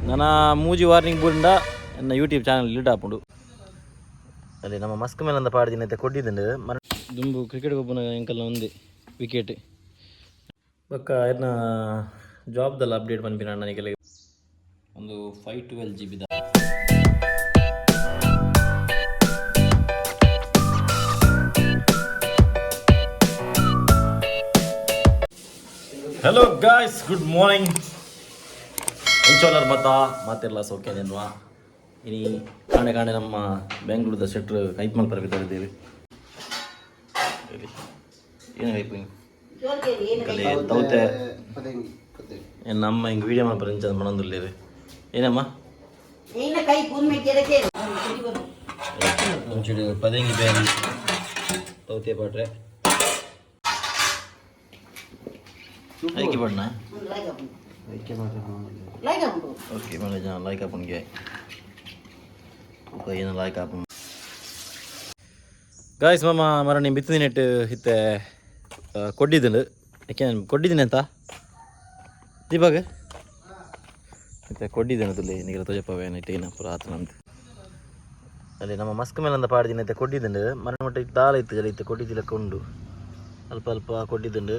ನನ ಮೂಜಿ ವಾರ್ನಿಂಗ್ ಬೂರಿಂಡ ಎನ್ನ ಯೂಟ್ಯೂಬ್ ಚಾನಲ್ ಡಿಲೀಟ್ ಆಪುಂಡು. ಅಲ್ಲಿ ನಮ್ಮ ಮಸ್ಕ್ ಮೇಲಂದ ಪಾಡ್ದಿನ ಕೊಡ್ಡಿದ್ದಂಡು ಮರ ದುಂಬು ಕ್ರಿಕೆಟ್ ಗೊಬ್ಬನ ಎಂಕಲ್ನ ಒಂದೇ ವಿಕೆಟ್. ಬೊಕ್ಕ ಎನ್ನ ಜಾಬ್ದಲ್ಲ ಅಪ್ಡೇಟ್ ಪನ್ಪಿನ ಅಣ್ಣನಿಗೆಲ್ಲ ಒಂದು 512 GB. Hello guys, good morning. ಎಂಚೋಲರ್ ಮತ್ತ ಮಾತಿರ್ಲ ಸೌಖ್ಯ. ಇನಿ ಕಾಣೆ ಕಾಣೆ ನಮ್ಮ ಬೆಂಗಳೂರದ ಶೆಟ್ರು ಕೈಪ್ ಮಲ್ಪರ ಬಿದ್ದಿದ್ದೀರಿ. ಏನು ಕೈಪು ಕಲೆ ತೌತೆ ನಮ್ಮ ಹಿಂಗೆ ವೀಡಿಯೋ ಮಲ್ಪರ ಇಂಚ ಮಣಂದುಲ್ಲೇರು. ಏನಮ್ಮ? ಕೈ ಕೂನ್ಮೆ ಕೆಳಗೆ. ಒಂಚೂರು ಪದಂಗಿ ಬೇರೆ ತೌತೆ ಪಾಟ್ರೆ ಐಕಿ ಪಡ್ನ. ಓಕೆ, ಮಳೆ ಜನ ಲೈಕ್ ಆಪುನ್ಗೆ ಏನು ಲೈಕ್ ಆಪುನ್. ಗಾಯ್ಸ್, ಮಾಮ ಮರ ನಿಮ್ಮ ಬಿತ್ತಿನ ಇತ್ತೆ ಕೊಡ್ಡಿದ್ದು ಯಾಕೆ ಕೊಡ್ಡಿದ್ದೀನಿ ಅಂತ ದೀಪಾಗ ಇತ್ತೆ ಕೊಡ್ಡಿದ್ದೇನೆ ತುಲ್ಲಿ ನಿಗಲ ತೋಜಪ್ಪವೇನ ಇಟ್ಟೇನ ಪೂರ ಆತನಂತ. ಅಲ್ಲಿ ನಮ್ಮ ಮಸ್ಕ್ ಮೇಲಂದ ಪಾಡ್ದಿನ ಇತ್ತೆ ಕೊಡ್ಡಿದ್ದುಂಡು. ಮರ ಮಟ್ಟ ದಾಲ ಇತ್ತು ಜಲ ಇತ್ತೆ ಕೊಡ್ಡಿದ್ದಿಲ್ಲ ಉಂಡು. ಅಲ್ಪ ಅಲ್ಪ ಕೊಡ್ಡಿದ್ದುಂಡು,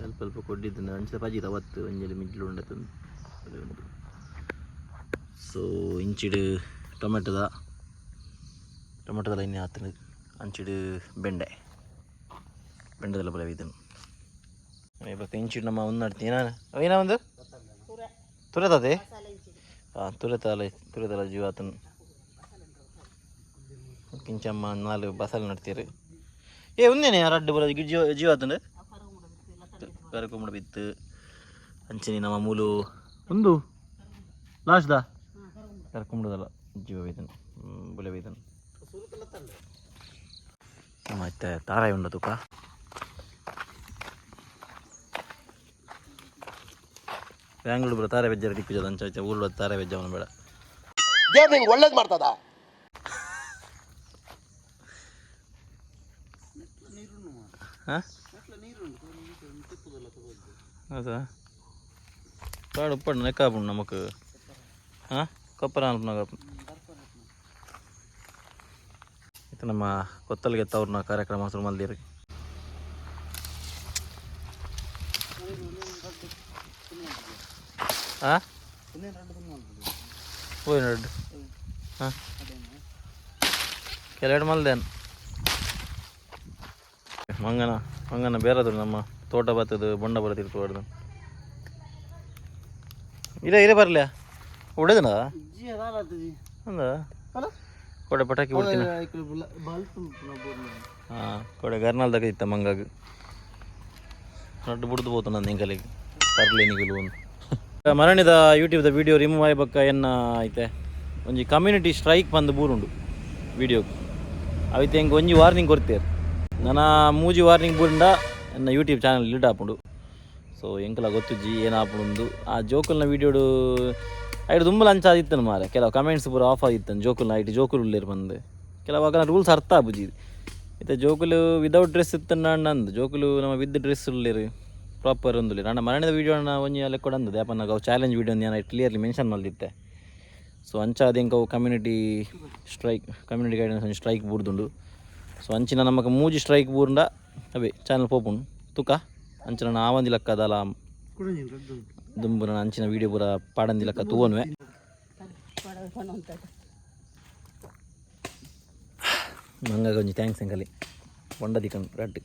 ಅಲ್ಪ ಅಲ್ಪ ಕೊಡ್ಡಿದ್ದುಂಡು. ಅಂಚಿನ ಪಜಿತ ಅವತ್ತು ಒಂಜಿ ಮಿಡ್ಲು ಉಂಡತು ಉಂಡು. ಸೊ ಇಂಚಿಡು ಟೊಮೆಟೊದ ಟೊಮೆಟೊದ ಇನ್ನೆ ಆತನ. ಅಂಚಿಡು ಬೆಂಡೆ, ಬೆಂಡೆದಲ್ಲ ಪೂರ ಇದನ್ನು ಬತ್ತೆ. ಇಂಚಿಡು ನಮ್ಮ ಒಂದು ನಡ್ತಿ ಏನ ಏನ ಒಂದು ತುರೆತದೆ. ಹಾಂ, ತುರೆತಾಲ ತುರೆತಲ ಜೀವ ಆತನ. ಕಿಂಚಮ್ಮ ನಾಲ್ ಬಸಲ್ ನಡ್ತೀರಿ. ಏ ಒಂದೇನೆ ರಡ್ಡು ಬರ ಜೀವ ಜೀವ ಆತಂಡು ಕರಕೊಂಬಡ ಬಿತ್ತು. ಅಂಚನೆ ನಮ್ಮ ಮೂಲು ಒಂದು ಲಾಸ್ಟ್ the ಕರ್ಕೊಂಬಿಡೋದಲ್ಲ ಜೀವ ಬೈದನು ಬುಲೆ ಬೈದನು. ಮತ್ತೆ ತಾರಾಯಿ ಉಂಡ ತುಕ. ಬ್ಯಾಂಗ್ಳೂರು ಬರ ತಾರೆ ಬೆಜ್ಜರ ತಿಕ್ಕುಜದ ಅಂಚ ಊರು ತಾರೆ ಬೆಜ್ಜವನ ಬೇಡ. ದೇವ್ರು ನಿಂಗೆ ಒಳ್ಳೇದು ಮಾಡ್ತದ. ಹಾಂ, ಹೌದಾ? ಪಾಡು ಉಪ್ಪಡು ನೆಕ್ಕಾಪುಂಡು ನಮಕ್. ಹಾಂ, ಕೊಪ್ಪರ ಅನ್ಪುನಾಗ ಇತ್ತು. ನಮ್ಮ ಕೊತ್ತಲ್ಗೆ ತವ್ರನ್ನ ಕಾರ್ಯಕ್ರಮ ಶುರು ಮಲ್ದಿರಿ. ಹಾಂ, ಹೋಯ್ ನಡ್. ಹಾಂ, ಕೆಲವೆರಡು ಮಲ್ದೇನು ಮಂಗನ ಮಂಗನ ಬೇರೆದ್ರು ನಮ್ಮ ತೋಟ ಬತ್ತದು ಬೊಂಡ ಬರತಿರ್ತು ಹೊಡೆದು. ಇರೇ ಇರೇ ಬರಲಿಯಾ ಹೊಡೆದನ ಅಂದ ಕೊಡೆ ಪಟಾಕಿ ಬಿಡ್ತೀನಿ. ಹಾಂ, ಕೊಡೆ ಗರ್ನಾಲ್ದಾಗ ಇತ್ತ ಮಂಗಾಗ ನಡ್ಡು ಬುಡ್ದು ಪೋತು ನನ್ನ ಎಂಕಲಿಗೆ ತರ್ಲಿ ನಿಗುಲು. ಒಂದು ಮರಣಿದ ಯೂಟ್ಯೂಬ್ದ ವೀಡಿಯೋ ರಿಮೂವ್ ಆಯ್ಬಕ್ಕ ಎನ್ನ ಐತೆ ಒಂಜಿ ಕಮ್ಯುನಿಟಿ ಸ್ಟ್ರೈಕ್ ಬಂದು ಬೂರುಂಡು ವೀಡಿಯೋಗೆ. ಅವಿತೆ ಎಂಕ್ ಒಂಜಿ ವಾರ್ನಿಂಗ್ ಕೊಡ್ತೇರು. ನನ ಮೂಜಿ ವಾರ್ನಿಂಗ್ ಬೂರಿಂಡ ಎನ್ನ ಯೂಟ್ಯೂಬ್ ಚಾನಲ್ ಡಿಲೀಟ್ ಆಪುಂಡು. ಸೊ ಎಂಕಲ ಗೊತ್ತುಜ್ಜಿ ಏನು ಆಪುಂಡು. ಆ ಜೋಕುಲ್ನ ವೀಡಿಯೋಡು ಐಟ್ ದುಂಬಲ ಅಂಚ ಆದಿತ್ತನು ಮಾರೆ. ಕೆಲವು ಕಮೆಂಟ್ಸ್ ಪೂರ ಆಫ್ ಆದಿತ್ತನು ಜೋಕುಲ್ನ ಐಟ್ ಜೋಕುಲು ಉಲ್ಲೇರು ಬಂದು. ಕೆಲವು ರೂಲ್ಸ್ ಅರ್ಥ ಆಪುಜಿ. ಇತ್ತೆ ಜೋಕುಲು ವಿದೌಟ್ ಡ್ರೆಸ್ ಇತ್ತನ್ನ ಅಂದು ಜೋಕುಲು ನಮ್ಮ ವಿತ್ ಡ್ರೆಸ್ ಉಲ್ಲೇರು ಪ್ರಾಪರ್ ಒಂದುಲ್ಲೇರು. ಅಣ್ಣ ಮರಣಿದ ವೀಡಿಯೋ ಅಣ್ಣ ಒಂಜಿ ಲೆಕ್ಕೊಡು ಅಂದದು ಯಾಪನ್ನಾಗ ಅವು ಚಾಲೆಂಜ್ ವೀಡಿಯೋ ನಾನು ಕ್ಲಿಯರ್ಲಿ ಮೆನ್ಷನ್ ಮಲ್ದಿತ್ತೆ. ಸೊ ಅಂಚಾದ ಎಂಕ್ ಅವು ಕಮ್ಯುನಿಟಿ ಸ್ಟ್ರೈಕ್, ಕಮ್ಯುನಿಟಿ ಗೈಡೆನ್ಸ್ ಒಂಜಿ ಸ್ಟ್ರೈಕ್ ಬೂರ್ದುಂಡು. ಸೊ ಅಂಚಿನ ನಮಕ್ ಮೂಜಿ ಸ್ಟ್ರೈಕ್ ಬೂರ್ಂಡ ಅವೇ ಚಾನಲ್ ಪೋಪುಂಡು ತುಕ. ಅಂಚಿನ ಆವಂದಿ ಲೆಕ್ಕದಲ ದುಂಬು ನನ್ನ ಅಂಚಿನ ವೀಡಿಯೋ ಪೂರ ಪಾಡಂದಿ ಲೆಕ್ಕ ತೂವೊನುವೆ. ಮಂಗಗ ಒಂಜಿ thanks ಎಂಕಲಿ ಬೊಂಡ ದಿಕ್ಕಂಡು ರಡ್ಡ್.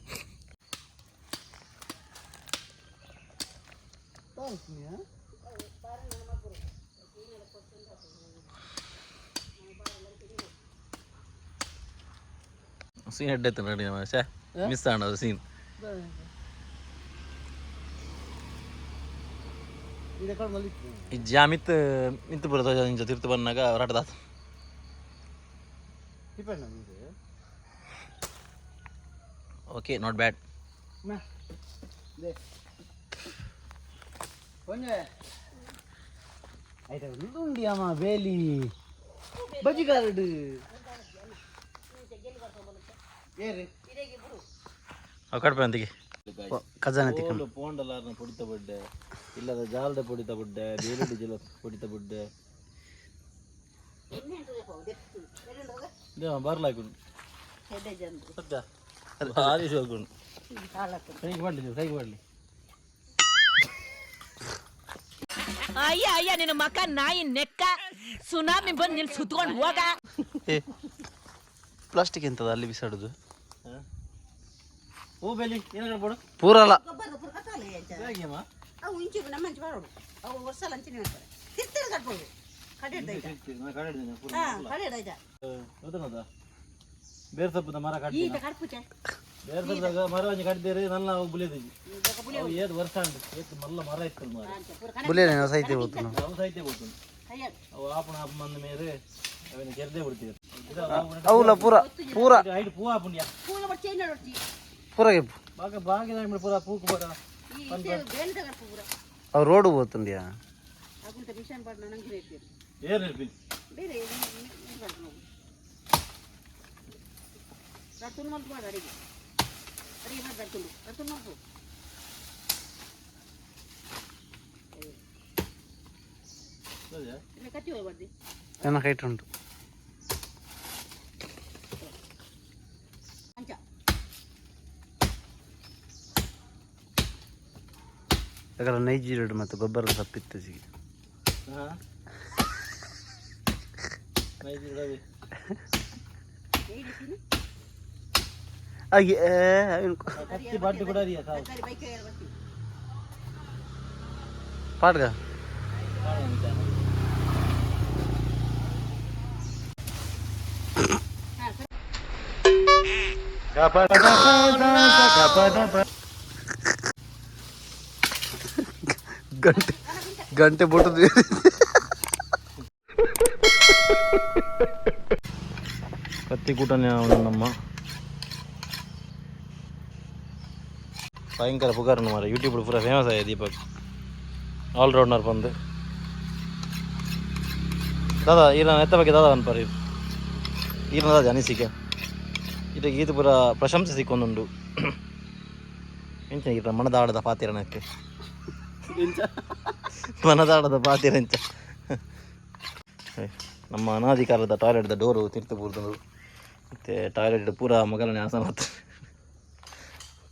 ಸೀನ್ ಹೆಡ್ ಎತ್ತು ರೆಡಿ ಸೇ ಮಿಸ್ ಆಂಡ ಅದು ಸೀನ್. ಇಜ್ಜಿ, ಆ ಮಿತ್ತು ಮಿತ್ತು ಪೂರ ತೋಜ ಇಂಚ ತಿರ್ತು ಬನ್ನಾಗ ರಡ್ದಾತ. Okay, not bad. ಉಂಡಿಯಮ್ಮ ಬೇಲಿ ಬಜಿಗಾರಡು ಏರಿ. ಅವು ಕಡ್ಪೆ ಅಂತಿಗೆ ಖಜಾನೆ ತಿಕ್ಕಣ. ಪೋಂಡಲಾರ್ನ ಪೊಡಿತ ಬಡ್ಡೆ ಇಲ್ಲದ ಜಾಲದ ಪೊಡಿತ ಬುಡ್ಡೆ ಬೇಲುಡಿ ಜಲ ಪೊಡಿತ ಬುಡ್ಡೆ ಬರ್ಲಾಕುಂಡು ಸತ್ಯ ಭಾರಿ ಶೋಕುಂಡು. ಕೈಗೆ ಮಾಡಲಿ, ಕೈಗೆ ಮಾಡಲಿ. ಅಯ್ಯ ಅಯ್ಯ, ನಿನ್ನ ಮಕ ನಾಯಿ ನೆಕ್ಕ ಸುನಾಮಿ ಬಂದು ನಿಲ್ ಸುತ್ಕೊಂಡು ಹೋಗ. ಪ್ಲಾಸ್ಟಿಕ್ ಎಂತದ ಅಲ್ಲಿ ಬಿಸಾಡುದು? ಹೂ ಬೇಲಿ ಏನಾರ ಬೋಡು. ಪೂರಲ್ಲ. ಹೇಗೆ? ಅವು ಇಂಚು ನಮ್ಮಂಚು ಬರೋಡು, ಅವು ವರ್ಷ ಅಂಚಿನ ಮಾಡ್ತಾರೆ, ತಿರ್ತಿರ ಕಟ್ಬೋದು, ಕಡೆ ನಾನು ಹಾ, ಕಡೆ ಆಯ್ತಾ? ಗೊತ್ತನದ ಬೇರೆ ಸೊಪ್ಪದ ಮರ ಈತ ಕಟ್ಟಿ. ಕಡ್ಪುಚೆ. ಬೇರೆ ಸೊಪ್ಪದಾಗ ಮರ ಒಂಜಿ ಕಟ್ಟಿದ್ದೇರೆ, ನನ್ನ ಅವು ಬುಲಿದಿಜಿ. ಅವು ಏತ್ ವರ್ಷ ಉಂಟು, ಏತ್ ಮಲ್ಲ ಮರ ಇತ್ತು ಮರ. ಬುಲೇನೆ ಸಾಹಿತ್ಯ ಹೋತು. ಅವು ಸಾಹಿತ್ಯ ಗೊತ್ತು. ಅವು ಆಪಣ ಆಪ ಮಂದ ಮೇಲೆ ಅವೇನು ಕೆರೆದೇ ಬಿಡ್ತೀವಿ. ಅವುಲ ಪೂರ ಪೂರ. ಹೈಟ್ ಪೂ ಆಪುಂಡ್ಯಾ. ಪೂಲ ಬಡ್ಚಿ, ಏನ ಬಡ್ಚಿ? ಪೂರ ಗೆಪ್ಪು. ಬಾಗ ಬಾಗಿದ ಪೂರ ಪೂಕು ಬರ. ಈ ಬೇಲ್ದ ಕಡ್ಪು ಪೂರ. ಅವು ರೋಡ್ ಹೋತುಂಡ್ಯಾ. ಅಗುಂತ ಮಿಷನ್ ಪಾಡ್ ನಂಗೆ ಇರ್ತೀರಿ. ಏರ್ ಇರ್ಪಿ. ಬೇರೆ ರತ್ತುನ್ ಮಲ್ಪು ಮಾಡು ಅಡಿಗೆ. ಅಡಿಗೆ ಮಾಡಿ ರತ್ತುಂಡು ರತ್ತುನ್ ಮಲ್ಪು. ಇಲ್ಲ, ಕಟ್ಟಿ ಹೋಗ್ಬಾರ್ದು. ನನ್ನ ಹೈಟ್ ಉಂಟು. ಅಂಚ. ಅದರ ನೈಜೀರಿಯಡ್ ಮತ್ತು ಗೊಬ್ಬರದ ಸಪ್ಪಿತ್ತು ಸಿಗಿ. ಹಾಂ, ನೈಜೀರಿಯಾ. ಹಾಗೆ. ಕತ್ತಿ ಬಾಟಿ ಕೂಡ ಅರಿಯ ಸಾವು. ತರಕಾರಿ ಬೈಕ್ ಬರ್ತೀವಿ. ಪಾಡ್ಗ. ಗಂಟೆ ಗಂಟೆ ಬಿಟ್ಟದ್ದು. ಕತ್ತಿ ಕೂಟನೇ ನಮ್ಮ ಭಯಂಕರ ಪುಗಾರನು ಮಾರ. ಯೂಟ್ಯೂಬ್ ಪೂರ ಫೇಮಸ್ ಆಗಿದೆ ದೀಪಕ್ ಆಲ್ರೌಂಡರ್ ಬಂದು. ದಾದಾ ಈರ ಎತ್ತ ಬಗ್ಗೆ ದಾದಾ ಅನ್ಪಾರ ಈರ ದಾದ ಅನಿಸಿಕೆ ಇದಕ್ಕೆ ಈತ ಪೂರ ಪ್ರಶಂಸೆ ಸಿಕ್ಕೊಂದುಂಡು. ಎಂಚ ಈರ ಮನದಾಳದ ಪಾತಿರನಕ್ಕೆ ಮನದಾಳದ ಪಾತಿರ ಎಂಚ? ನಮ್ಮ ಅನಾಧಿಕಾರದ ಟಾಯ್ಲೆಟ್ದ ಡೋರು ತಿರ್ತು ಪೂರ್ದು. ಮತ್ತು ಟಾಯ್ಲೆಟ್ ಪೂರ ಮಗಲನೆ ಆಸನ ಆತು,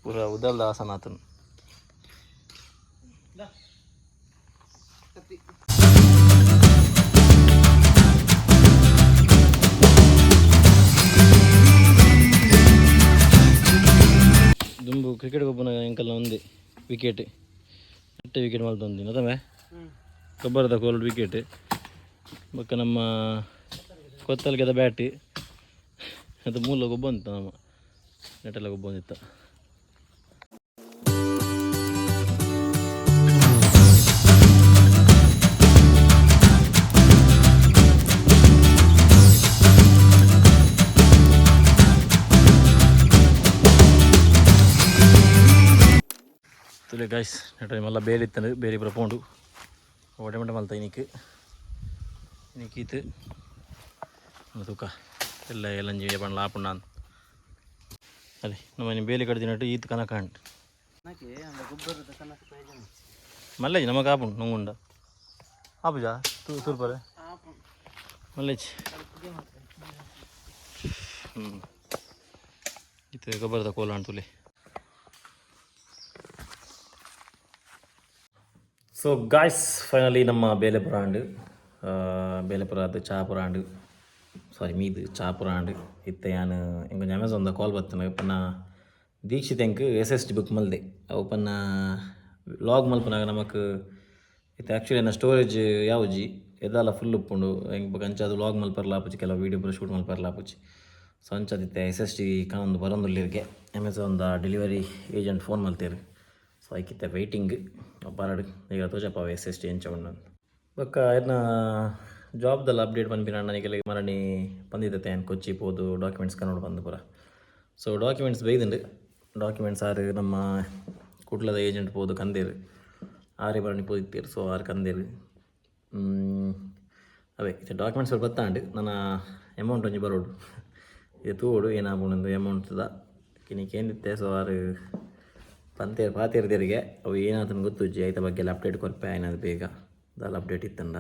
ಪೂರ ಉದಲ್ದ ಆಸನ ಆತನು. ದುಂಬು ಕ್ರಿಕೆಟ್ ಗೊಬ್ಬನ ಎಂಕಲ್ನ ಒಂದೇ ವಿಕೆಟ್ ಎಟ್ಟೆ ವಿಕೆಟ್ ಮಲ್ತೊಂದಿನ ತಮ್ಮೆ ಗೊಬ್ಬರದ ಕೋಲ್ಡ್ ವಿಕೆಟ್. ಬೊಕ್ಕ ನಮ್ಮ ಕೊತ್ತಲ್ಗೆದ ಬ್ಯಾಟ್ ಅದು ಮೂಲ ಗೊಬ್ಬ ಅಂತ ನಮ್ಮ ನೆಟ್ಟೆಲ್ಲ ಗೊಬ್ಬ ಒಂದಿತ್ತ. ತುಲೆ ಗಾಯ್ಸ್, ನೆಟ ಮಲ್ಲ ಬೇಲಿ ಇತ್ತಂದು ಬೇಲಿ ಪೂರ ಪೋಂಡು ಓಟೆ ಮಟ್ಟ ಮಲ್ತ. ಇನಿಕ್ ಇನಿಕ್ ಈತ್ ತೂಕ ಎಲ್ಲ ಎಲ್ಲಂಜಿ ಪಂಡ್ಲ ಆಪುಂಡ. ಅದೇ ನಮ್ಮ ಇನಿ ಬೇಲಿ ಕಡ್ದಿನಟ್ಟು ಈತ್ ಕನಕ ಉಂಟು. ಮಲ್ಲೇಜ್ ನಮಕ್ ಆಪುಂಡು ನುಂಗುಂಡ ಆಪುಜಾ ತೂ ಸೂರ್ಪರೆ ಮಲ್ಲೇಜ್. ಹ್ಞೂ, ಇತ್ತು ಗೊಬ್ಬರದ ಕೋಲ ತುಲೆ. ಸೊ ಗಾಯ್ಸ್, ಫೈನಲಿ ನಮ್ಮ ಬೇಲೆಪುರ ಆಂಡ್, ಬೇಲೆಪುರ ಅದು ಚಾಪುರ ಆಂಡ್, ಸಾರಿ, ಮೀದು ಚಾಪುರ ಆಂಡ್. ಇತ್ತೆ ಯಾನ್ ಎಂಕೊಂಜಿ ಅಮೆಝಾನ್ದ ಕಾಲ್ ಬತ್ತನ ಪನ್ನ ದೀಕ್ಷಿತ್ ಎಂಕ್ ಎಸ್ ಎಸ್ ಟಿ ಬುಕ್ ಮಲ್ದೆ. ಅವು ಪನ್ನ ಲಾಗ್ ಮಲ್ಪನಾಗ ನಮಕ್ ಇತ್ತೆ ಆ್ಯಕ್ಚುಲಿ ಎನ್ನ ಸ್ಟೋರೇಜ್ ಯಾವುಜಿ, ಎದಾಲ ಫುಲ್ ಉಪ್ಪುಂಡು. ಎಂಕ್ ಬೊಕ ಅಂಚಾದ್ ವ್ಲಾಗ್ ಮಲ್ಪರ್ಲ ಆಪುಜಿ, ಕೆಲವು ವೀಡಿಯೋ ಪೂರ ಶೂಟ್ ಮಲ್ಪರ್ಲ ಆಪುಜಿ. ಸೊ ಅಂಚಾದಿತ್ತೆ ಎಸ್ ಎಸ್ ಟಿ ಕಾಣೊಂದು ಬರೊಂದುಲ್ಲೆರ್ಗೆ. ಅಮೆಝಾನ್ದ ಡೆಲಿವರಿ ಏಜೆಂಟ್ ಫೋನ್ ಮಲ್ತೇರು. ಸೊ ಐಕಿತ್ತೆ ವೈಟಿಂಗ್ ಬರಡ್, ಈಗ ತೋಜಪ್ಪ ಎಸ್ ಎಸ್ ಟಿ ಎಂಚ ಉಂಡು. ಬೊಕ್ಕ ಎನ್ನ ಜಾಬ್ದಲ್ಲ ಅಪ್ಡೇಟ್ ಪನ್ಪಿನ ನನಗೆ ಮರಣಿ ಬಂದಿದ್ದತೆ. ಏನು ಕೊಚ್ಚಿ ಪೋದು ಡಾಕ್ಯುಮೆಂಟ್ಸ್ ಕನ್ನಡ ಬಂದು ಪೂರ. ಸೊ ಡಾಕ್ಯುಮೆಂಟ್ಸ್ ಬೈದುಂಡು. ಡಾಕ್ಯುಮೆಂಟ್ಸ್ ಆರು ನಮ್ಮ ಕುಡ್ಲದ ಏಜೆಂಟ್ ಪೋದು ಕಂದೇರು, ಆರೆ ಬರಣಿ ಪೋದಿತ್ತೇರು. ಸೊ ಆರು ಕಂದೇರು. ಅವೇ ಡಾಕ್ಯುಮೆಂಟ್ಸ್ ಬತ್ತಾಂಡು. ನನ್ನ ಅಮೌಂಟ್ ಒಂಜಿ ಬರೋಡು, ಇದು ತೂವೊಡು ಏನಾಪುಂಡು ಅಮೌಂಟ್ದ ಕಿನಿ ಕೇಂದಿತ್ತೆ. ಸೊ ಆರು ಪಂತೇರು ಪಾತೆರ್ದೆರಿಗೆ ಅವು ಏನಾತನ ಗೊತ್ತುಜ್ಜಿ. ಐತ ಬಗ್ಗೆ ಎಲ್ಲ ಅಪ್ಡೇಟ್ ಕೊರ್ಪೆ ಆಯ್ನದು ಬೇಗ ದಾಲ ಅಪ್ಡೇಟ್ ಇತ್ತಂಡ.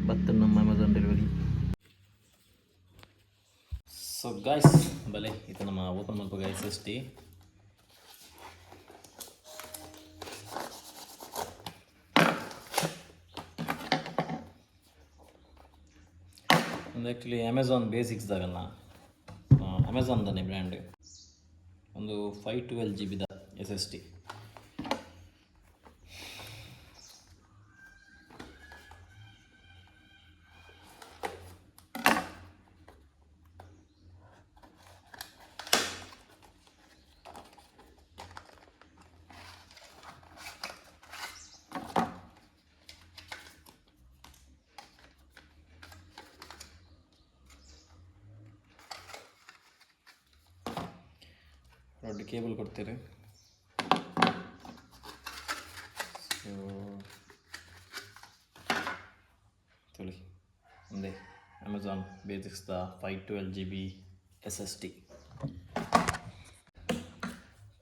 ಬತ್ತ ನಮ್ಮ ಅಮೆಝಾನ್ ಡೆಲಿವರಿ. ಸೊ ಗಾಯ್ಸ್, ಬಲೆ ಇದು ನಮ್ಮ ಓಪನ್ ಮಲ್ಪ ಎಸ್ ಎಸ್ ಟಿ. ಒಂದು ಆ್ಯಕ್ಚುಲಿ ಅಮೆಝಾನ್ ಬೇಸಿಕ್ಸ್ ದಾಗಲ್ಲ, ಅಮೆಝಾನ್ ತಾನೆ ಬ್ರ್ಯಾಂಡ್. ಒಂದು 512 ಜಿಬಿದ ಎಸ್ಎಸ್ಡಿ. ದೊಡ್ಡ ಕೇಬಲ್ ಕೊಡ್ತೀರಿ. ಸೊ ತುಳಿ ಒಂದೇ ಅಮೆಝಾನ್ ಬೇಸಿಕ್ಸ್ದ 512 ಜಿಬಿ ಎಸ್ಎಸ್ಡಿ.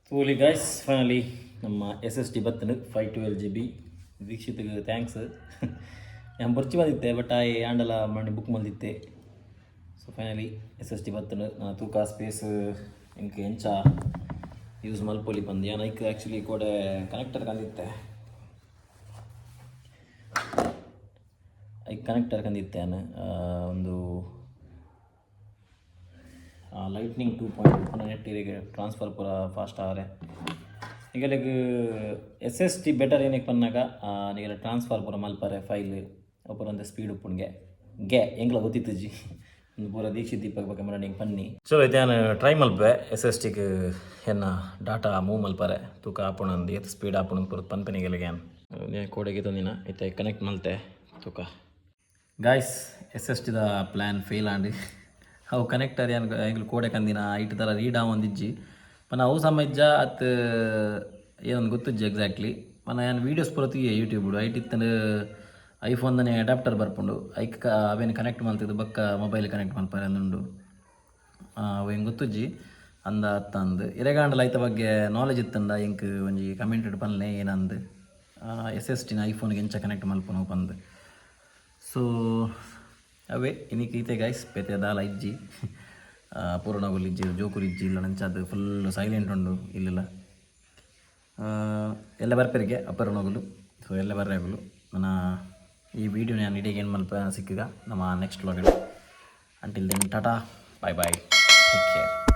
ತೂಲಿ ಗಾಯ್ಸ್, ಫೈನಲಿ ನಮ್ಮ ಎಸ್ಎಸ್ಡಿ ಬತ್ತನು, 512 ಜಿಬಿ. ದೀಕ್ಷಿತ್ಗೆ thanks. ನಾನು ಬೊರ್ಚಿ ಬಂದಿತ್ತೆ, ಬಟ್ ಆಯ್ ಆಂಡಲ ಮಣಿ ಬುಕ್ ಮಲ್ದಿತ್ತೆ. ಸೊ ಫೈನಲಿ ಎಸ್ಎಸ್ಡಿ ಬತ್ತನು. ತೂಕ ಸ್ಪೇಸ್ ಎಂಕ್ ಎಂಚ ಯೂಸ್ ಮಲ್ಪೊಲಿ ಪಂದ್. ಯಾನ್ ಐಕ್ ಆ್ಯಕ್ಚುಲಿ ಕೋಡೆ ಕನೆಕ್ಟರ್ ಕಂದಿತ್ತೆ, ಐಕ್ ಕನೆಕ್ಟರ್ ಕಂದಿತ್ತೆ ಯಾನ್. ಒಂದು ಲೈಟ್ನಿಂಗ್ 2.1 ನೆಟ್ ಇರೆಗ್ ಟ್ರಾನ್ಸ್ಫರ್ ಪೂರ ಫಾಸ್ಟ್ ಆವರೆ. ನಿಗಲೆಗ್ ಎಸ್ಎಸ್ಡಿ ಬೆಟರ್ ಏನಕ್ಕೆ ಪನ್ನಗ, ನಿಗಲೆ ಟ್ರಾನ್ಸ್ಫರ್ ಪೂರ ಮಲ್ಪರೆ ಫೈಲ್ ಅಪುರ ಒಂತೆ ಸ್ಪೀಡ್ ಉಪ್ಪುಂಡ್ಗೆ ಗೆ. ಎಂಕ್ಲ ಗೊತ್ತಿತ್ತುಜಿ. ಒಂದು ಪೂರ ದೀಕ್ಷಿತ್ ದೀಪಕ್ ಬೊಕ ಮರಣಿಂಗ್ ಪನ್ನಿ. ಚಲೋ ಐತೆ, ಯಾನ್ ಟ್ರೈ ಮಲ್ಪೆ ಎಸ್ಎಸ್ಡಿಗ್ ಎನ್ನ ಡಾಟಾ ಮೂವ್ ಮಲ್ಪರೆ. ತೂಕ ಆಪುಣಂದು, ಏತ್ ಸ್ಪೀಡ್ ಆಪುಣಂದು ಪೂರ ಪನ್ಪೆ ನಿಗಲೆಗ್. ಯಾನ್ ಕೋಡೆಗೆ ತಂದಿನ ಇತ್ತೆ ಕನೆಕ್ಟ್ ಮಲ್ತೆ, ತೂಕ. ಗಾಯ್ಸ್, ಎಸ್ಎಸ್ಡಿದ ಪ್ಲ್ಯಾನ್ ಫೇಲ್ ಆಂಡ್. ಅವು ಕನೆಕ್ಟರ್ ಯಾನ್ ಎಂಕ್ಲು ಕೋಡೆ ಕಂದಿನ ಐಟ್ ತರ ರೀಡ್ ಆವೊಂದಿಜ್ಜಿ ಪನ. ಅವು ಸಮ ಇಜ್ಜ ಅತ್ ಏನೊಂದು ಗೊತ್ತಿಜ್ಜಿ ಎಕ್ಸಾಕ್ಟ್ಲಿ. ಪನ ಯಾನ್ ವೀಡಿಯೋಸ್ ಪೂರ ತೂಯೆ ಯೂಟ್ಯೂಬ್. ಐಟ್ ಇತ್ತಂಡ್ ಐಫೋನ್ದನೆ ಅಡಾಪ್ಟರ್ ಬರ್ಪುಂಡು, ಐಕ್ ಅವೇನು ಕನೆಕ್ಟ್ ಮಲ್ತಿದ್ದು ಬೊಕ್ಕ ಮೊಬೈಲ್ ಕನೆಕ್ಟ್ ಮಲ್ಪರೆ ಅಂದುಂಡು. ಅವು ಎಂಕ್ ಗೊತ್ತುಜ್ಜಿ ಅಂದ ಅತ್ತ ಅಂದ್. ಇರೆಗಾಂಡಲ ಐತ ಬಗ್ಗೆ ನಾಲೆಜ್ ಇತ್ತಂಡ ಎಂಕ್ ಒಂಜಿ ಕಮೆಂಟೆಡ್ ಪನ್ಲೆ, ಏನಂದ್, ಎಸ್ಎಸ್ಡಿನ ಐಫೋನ್ಗೆ ಎಂಚ ಕನೆಕ್ಟ್ ಮಲ್ಪುನು ಪಂದ್. ಸೊ ಅವೇ ಇನಿಕ್ ಈತೆ ಗೈಸ್, ಬೇತೆ ದಾಲ ಇಜ್ಜಿ. ಪೂರ್ಣಗುಲು ಇಜ್ಜಿ, ಜೋಕುಲು ಇಜ್ಜಿ ಇಲ್ಲ, ನಂಚಾದ್ ಫುಲ್ ಸೈಲೆಂಟ್ ಉಂಡು ಇಲ್ಲಿಲ್ಲ. ಎಲ್ಲ ಬರ್ಪೆರಿಗೆ ಅಪ್ಪರಣಗುಲು. ಸೊ ಎಲ್ಲ ಬರ್ರೆಗುಲು. ನನ್ನ ಈ ವಿಡಿಯೋ ನಾನು ಇಡೀ ಏನು ಮಲ್ಪ ಸಿಕ್ಕಿಗ ನಮ್ಮ next vlog. Until then, tata, bye bye, take care.